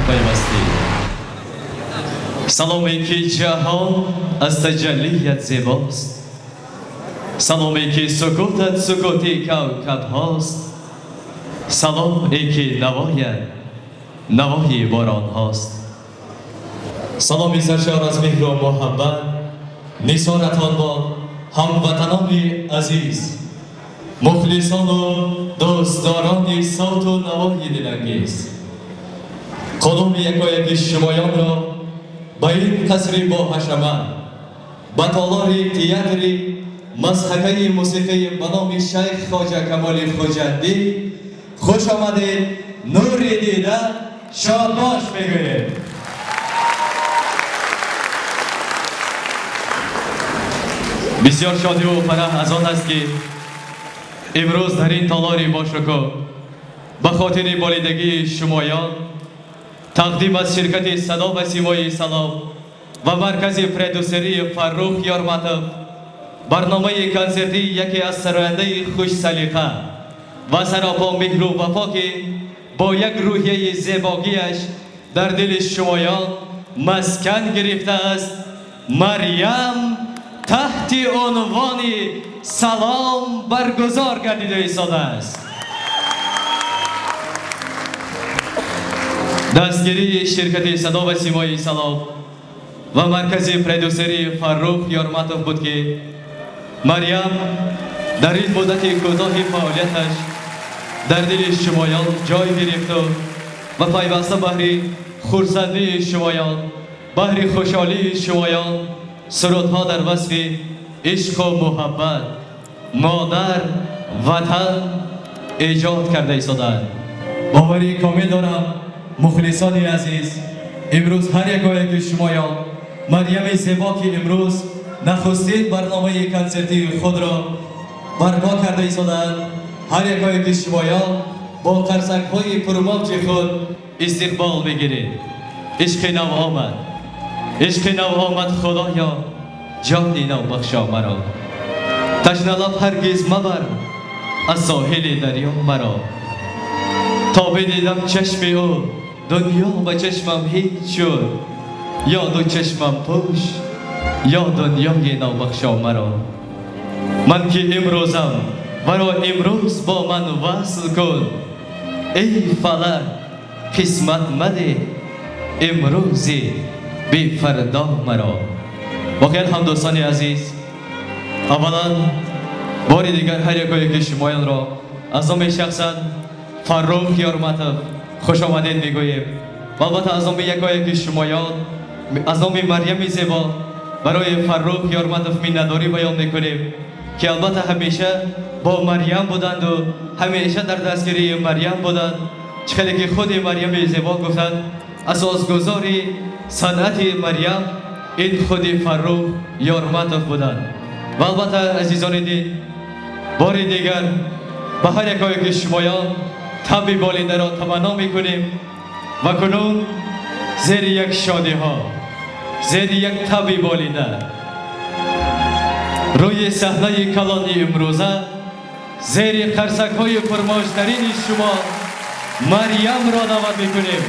Пайвастӣ. Саломе ки ҷаҳон аз таҷаллият зебост, саломе ки сукутат сукути кавкабҳост, салом е ки навоят навои боронҳост. Саломи саршор аз меҳру муҳаббат нисоратон бод, ҳамватанони азиз, мухлисону дӯстдорони савту навои дилангез. Қадами якояки шумоёнро ба ин қасри боҳашамат, ба толори театри мазҳакаи мусиқии ба номи Шайх Хоҷа Камоли Хуҷандӣ хуш омадед, нури дида шодбош мегӯем. Бисёр шодиву фараҳ аз он аст, ки имрӯз дар ин толори бошукӯҳ ба хотири болидагии шумоён тақдим аз ширкати Садо ва Симои Салом ва маркази продюсерии Фаррух Ёрматов барномаи консертии яке аз сарояндаи хушсалиқа ва саропо меҳру вафо, ки бо як рӯҳияи зебогиаш дар дили шумоён маскан гирифтааст, Марьям таҳти унвони Салом баргузор гардида истодааст. Дастгирии ширкати Садо ва Симои Салом ва маркази продюсерии Фаррух Ёрматов буд, ки Марьям дар ин муддати кӯтоҳи фаъолияташ дар дили шумоён ҷой гирифту ва пайваста баҳри хурсандии шумоён, баҳри хушҳолии шумоён сурудҳо дар васфи ишқу муҳаббат, модар, ватан эҷод карда истодаанд. Боварии комил дорам, мухлисони азиз, имрӯз ҳар якояки шумоён Марьями зебо, ки имрӯз нахустин барномаи консертии худро барпо карда истодаанд, ҳар якояки шумоён бо қарсакҳои пурмавҷи худ истиқбол бигиред. Ишқи нав омад, ишқи нав омад, Худоё, ҷони нав бахшо маро. Ташналаб ҳаргиз мабар аз соҳили дарё маро. То бидидам чашми ӯ, дунё ба чашмам ҳеҷ шуд, ё ду чашмам пӯш, ё дунёи навбахшо маро. Ман ки имрӯзам, варо имрӯз бо ман васл кун. Эй фалак, қисмат мадеҳ имрӯзи бефардо маро. Воқеан ҳам, дӯстони азиз, аввалан бори дигар ҳар якое ки шумоёнро аз номи шахсан Фаррух Ёрматов хушомадед мегӯем ва албатта аз номи якое ки шумоён, аз номи Марьями зебо барои Фаррух Ёрматов миннатдорӣ баён мекунем, ки албатта ҳамеша бо Марьям буданду ҳамеша дар дастгирии Марьям буданд. Чӣ хеле ки худи Марьями зебо гуфтанд, асосгузори санъати Марьям ин худи Фаррух Ёрматов буданд. Ва албатта, азизони дин, бори дигар ба ҳар якое ки шумоён таби болидаро таманно мекунем ва кунун зери як шодиҳо, зери як таби болида рӯи саҳнаи калони имрӯза зери қарсакҳои пурмавҷтарини шумо Марьямро даъват мекунем.